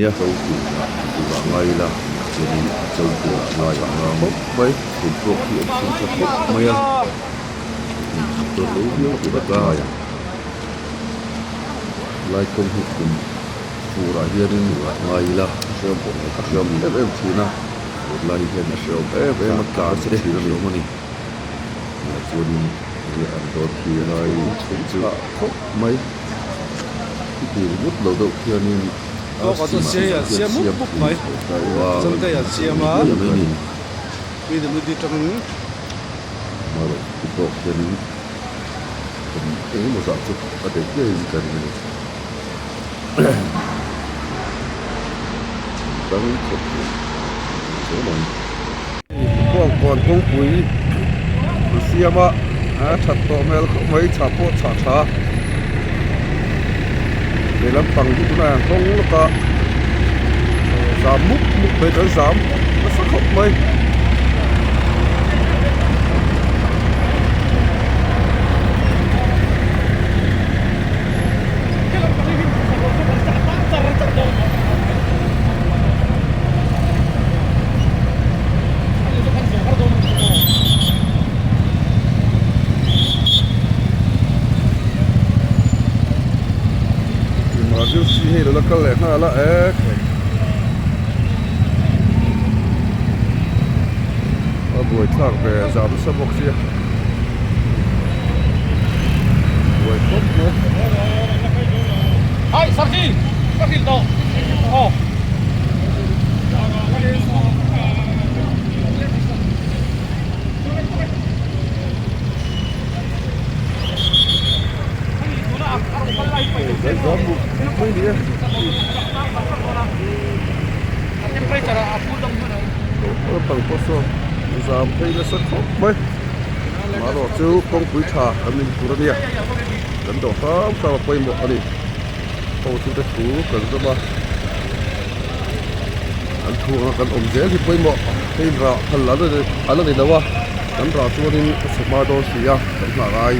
nia. Cho turah turah ngai ila chuanin cho turah ngai ang khawp mai phun pawh khi an phun tha khawp mai a motor lo viau turah ngai ang lai kawng hi kum furah hianin turah ngai ila a hreawm a hreawm em em thin a fur lai hian a hreawm em em a tlan te thin a ni awm a ni chuanin riah an dawn khi lai chu khawp mai. Chuti ringawt lo deuh khianin a simah hian siam thei a mai ni. Amaherawh chuti tawk hianin kum engemaw zah chu a daih ngeiin ka ring a ni. Dang khawp hle mai. Kawngkawn kawngpui an siam a a that tawh hmel khawp mai chhah pawh chhah tha lehlam pang hi tunah hian kawng lawk a zam mup mup mai kan zam nasa khawp mai. Emergency hei lo la kal leh nghal a ek a buaithlak ve zam nasa bawk sia buai khawp mai. Zam phei nasa khawp mai marawh chu kawngpui tha kan in tur a nia kan dawh hram hram a pawimawh a ni hotute thu kan zawm a. An thu anga kan awm zel hi pawimawh hei rah phal an la ni lo a, kan rah chuanin a chhe hma dawn si a, kan nghah ngai.